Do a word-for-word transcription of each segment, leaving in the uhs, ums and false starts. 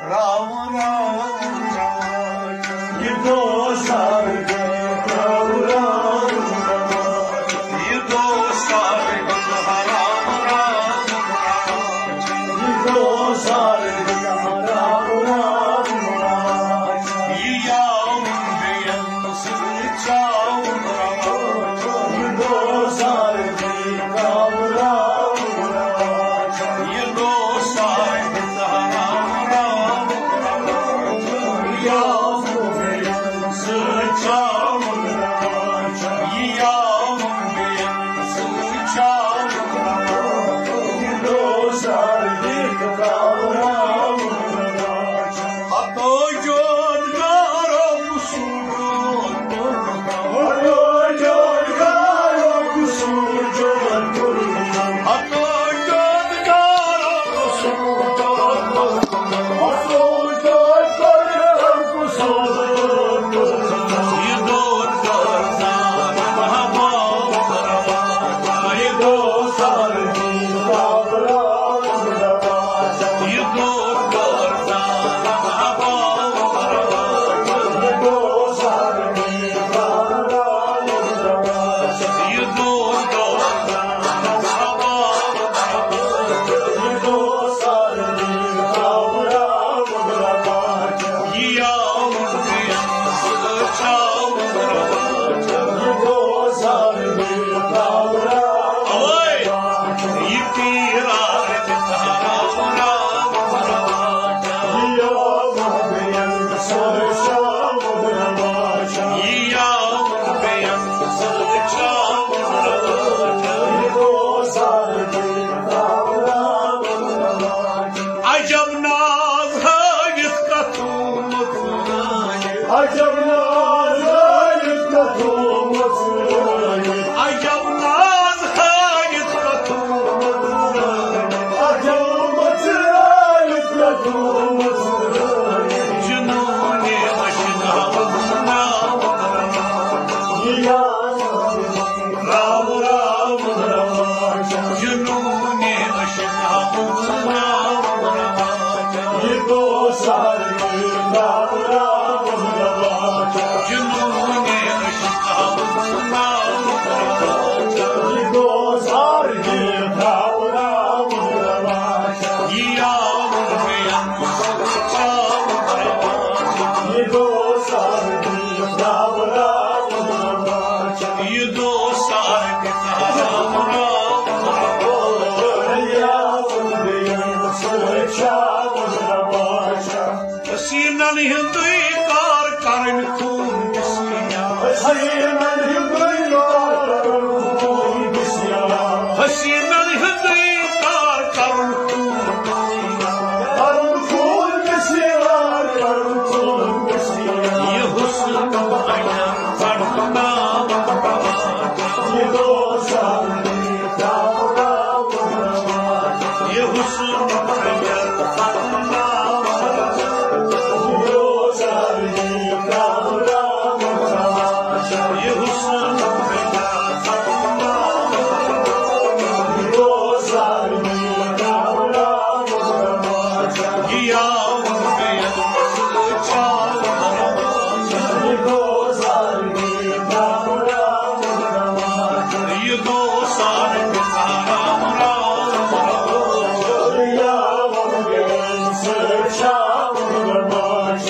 رام رام رام، یہ دوست آ گیا۔ رام رام رام، یہ دوست آ گیا۔ رام رام رام، یہ دوست آ گیا۔ رام رام رام، یہ یار عجب ناز ہٲوِتھ کتھومُت۔ عجب ناز ہٲوِتھ کتھومُت۔ عجب ناز ہٲوِتھ کتھومُت۔ عجب ناز ہٲوِتھ کتھومُت۔ جنونِ اشنا نام۔ رام رام رام، جنونِ اشنا نام۔ یہ گوٚو سارنٕے رام رام رام۔ جنونِ اشنا نام۔ یہ گوٚو سارنٕے رام رام رام۔ یہ آو مےٚ یہ گوٚو سارنٕے رام رام رام۔ یہ دوست آ گیا۔ حسینن ہندوی کار کرن خون بسیا۔ حسینن ہندوی کار کرن خون بسیا۔ حسینن ہندوی کار کرن خون بسیا۔ کرن خون بسیا۔ کرن خون بسیا۔ یہ حسن بیان کرنا۔ یہ دوست آ گیا۔ یہ حسن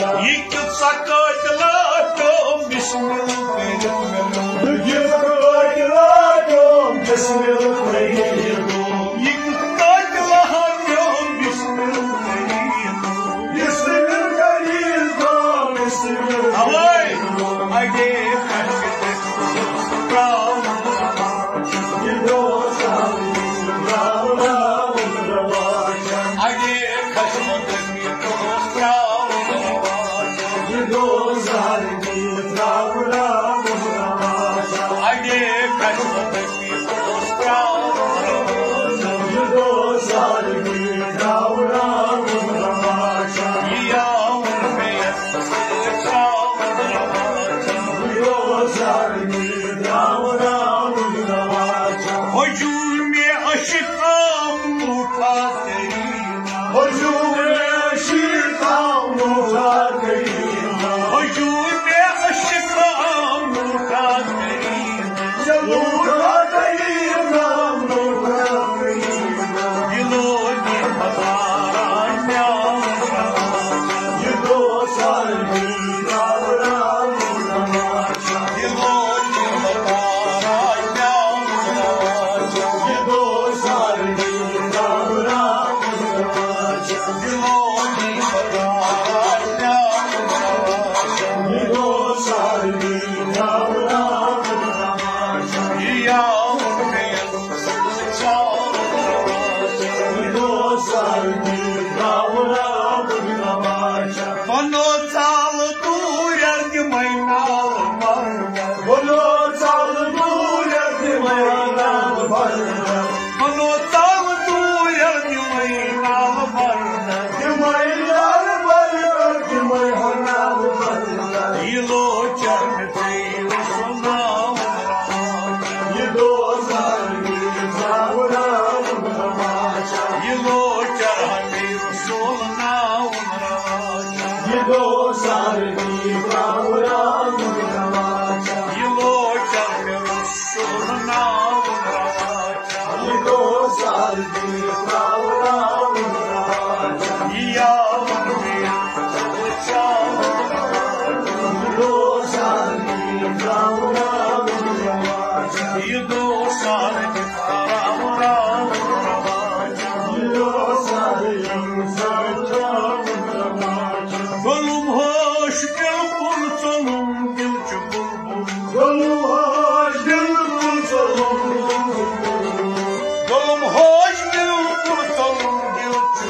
یہ کیُتھ سا قٲتِلا پیوٚم بسم اللہ کٔرِتھ مےٚ۔ یہ کیُتھ سا قٲتِلا پیوٚم بسم اللہ کٔرِتھ۔ یہ کیُتھ قٲتِلا پیوٚم بسم اللہ کٔرِتھ۔ بسم اللہ کٔرِتھ پیوٚم بسم اللہ۔ اوے، اگے کھسہِ ترٛاو۔ یہ دوست آ گیا۔ اگے کھسہِ ہجوم عشق آموٹھا تیری۔ ہجوم عشق سردی ترٛاوُن آمُت رواجا۔ بنو ژالہٕ دوٗرٮ۪ر تِمَے نالہٕ مَرنَر۔ بنو ژالہٕ دوٗرٮ۪ر تِمَے نالہٕ مَرنَر۔ بنو ژالہٕ دوٗرٮ۪ر تِمَے نالہٕ مَرنَر۔ تِمَے نالہٕ مَرنَر، تِمَے نالہٕ مَرنَر۔ یہِ لوچَر مےٚ ژےٚ سُناوُن رواجا۔ یہِ دۄہ سردی ترٛاوُن آمُت رواجا۔ یہِ لوچَر مےٚ سُناوُن رواجا۔ یہِ دۄہ سردی ترٛاوُن آمُت رواجا۔ یہِ لوچَر مےٚ سُناوُن رواجا۔ یہِ دۄہ سردی ترٛاوُن آمُت رواجا۔ یہِ یاوُن مےٚ سُناوُن رواجا۔ یہِ دۄہ سردی ترٛاوُن آمُت رواجا۔ یہِ دۄہ سردی ترٛاوُن آمُت رواجا۔ یہِ دۄہ سردی ترٛاوُن آمُت رواجا۔ ظلم ہوش بالکل ظلم دل چھُ بلبل۔ ظلم ہوش بالکل ظلم۔ ظلم ہوش بالکل ظلم دل چھُ۔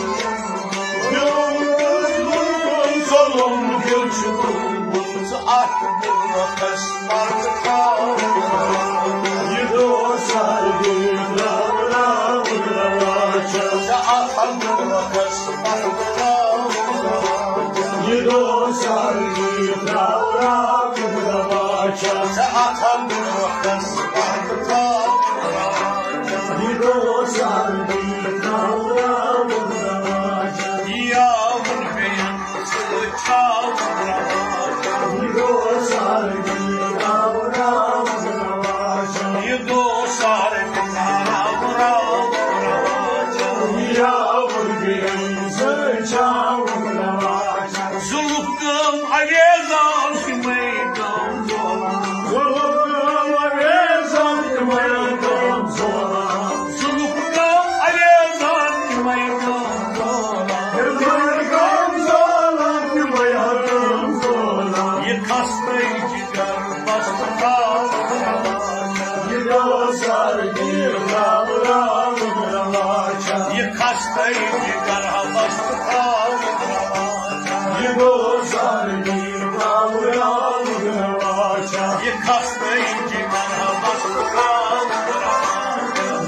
ظلم بالکل ظلم دل چھُ۔ ژٕ اَتھ دُنیاہَس پَتھ تھاو۔ یہِ دۄہ سردی ترٛاوُن آمُت رواجا۔ ژٕ اَتھ دُنیاہَس پَتھ تھاو۔ یہِ دۄہ سردی ترٛاوُن آمُت رواجا۔ ژٕ اَتھ دُنیاہَس پَتھ تھاو۔ یہِ دۄہ سردی ترٛاوُن آمُت رواجا۔ یہِ آوُن بیٚیَن سۭتۍ چھاوُن رواجا۔ یہِ دۄہ سردی ترٛاوُن آمُت رواجا۔ یہِ دۄہ سردی ترٛاوُن آمُت رواجا۔ یہِ آوُن بیٚیَن سۭتۍ چھاوُن رواجا۔ ظلم کٲم اویزان تِمَے کٲم ظلم۔ ظلم کٲم اویزان تِمَے کٲم ظلم۔ ظلم کٲم اویزان تِمَے کٲم ظلم۔ تِمَے کٲم ظلم، تِمَے کٲم ظلم۔ یہِ کھستَے جگر بستہٕ تھاو۔ یہِ دۄہ سردی ترٛاوُن آمُت رواجا۔ یہِ کھستَے جگر بستہٕ تھاو۔ یہِ دۄہ سردی ترٛاوُن آمُت رواجا۔ یہِ کھستَے جگر بستہٕ تھاو۔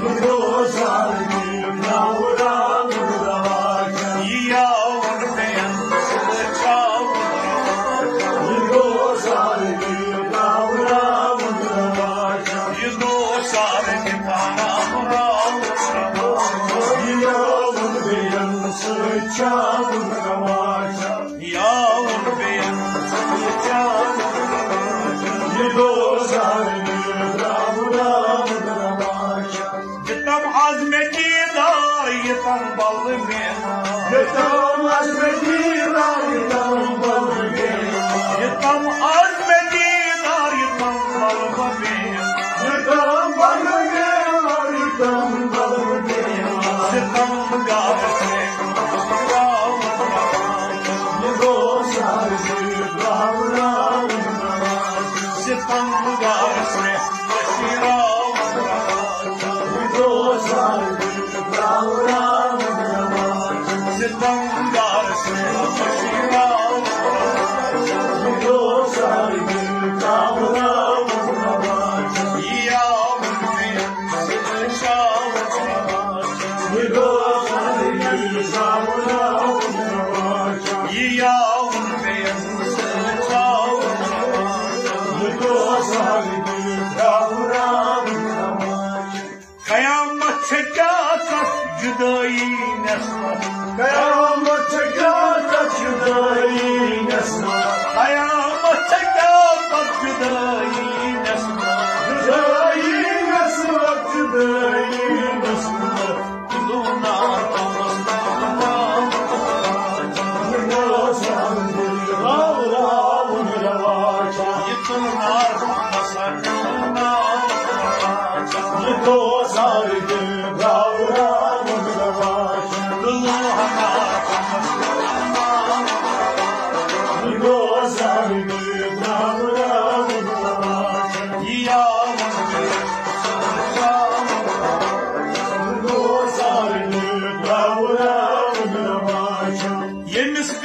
یہِ دۄہ سردی ترٛاوُن آمُت رواجا۔ یہِ یاوُن بیٚیَن سۭتۍ چھاوُن رواجا۔ یہِ دۄہ سردی ترٛاوُن آمُت رواجا۔ یہِ دۄہ سردی ترٛاوُن آمُت رواجا۔ یہِ یاوُن بیٚیَن سۭتۍ چھاوُن رواجا۔ یاوُن بیٚیَن سۭتۍ چھاوُن رواجا۔ یہِ دۄہ سردی ترٛاوُن آمُت رواجا۔ یہِ تام از مےٚ دیٖدار، یہِ تام بلہٕ مےٚ۔ یہِ تام از مےٚ دیٖدار، یہِ تام بلہٕ مےٚ۔ یہِ تام از مےٚ دیٖدار، یہِ تام بلہٕ مےٚ۔ یہِ تام بلہٕ مےٚ، یہِ تام بلہٕ مےٚ۔ ستم گار سے یہِ دۄہ سردی ترٛاوُن آمُت رواجا۔ ستم گار سے یہِ دۄہ سردی ترٛاوُن آمُت رواجا۔ ستم گار سے یہِ دۄہ سردی ترٛاوُن آمُت رواجا۔ یہِ آو مےٚ سۭتۍ چھاوُن رواجا۔ یہِ دۄہ سردی ترٛاوُن آمُت رواجا۔ یہِ آو مےٚ سۭتۍ چھاوُن رواجا۔ یہِ دۄہ سردی ترٛاوُن آمُت رواجا۔ قیامت چھےٚ کیٛاہ تَتھ جُدٲیی نٮ۪صفس؟ قیامت چھےٚ کیٛاہ تَتھ جُدٲیی نٮ۪صفس؟ قیامت چھےٚ کیٛاہ تَتھ جُدٲیی نٮ۪صفس؟ جُدٲیی نٮ۪صفس، جُدٲیی نٮ۪صفس۔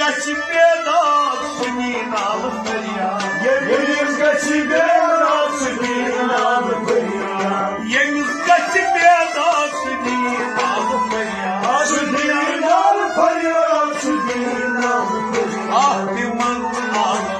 گژھِ بیداد سُہ نی نالہٕ فریاد۔ ییٚمِس گژھِ بیداد سُہ نی نالہٕ فریاد۔ ییٚمِس گژھِ بیداد سُہ نی نالہٕ فریاد۔ سُہ نی نالہٕ فریاد، سُہ نی نالہٕ فریاد۔ آہ، تِمن نالہٕ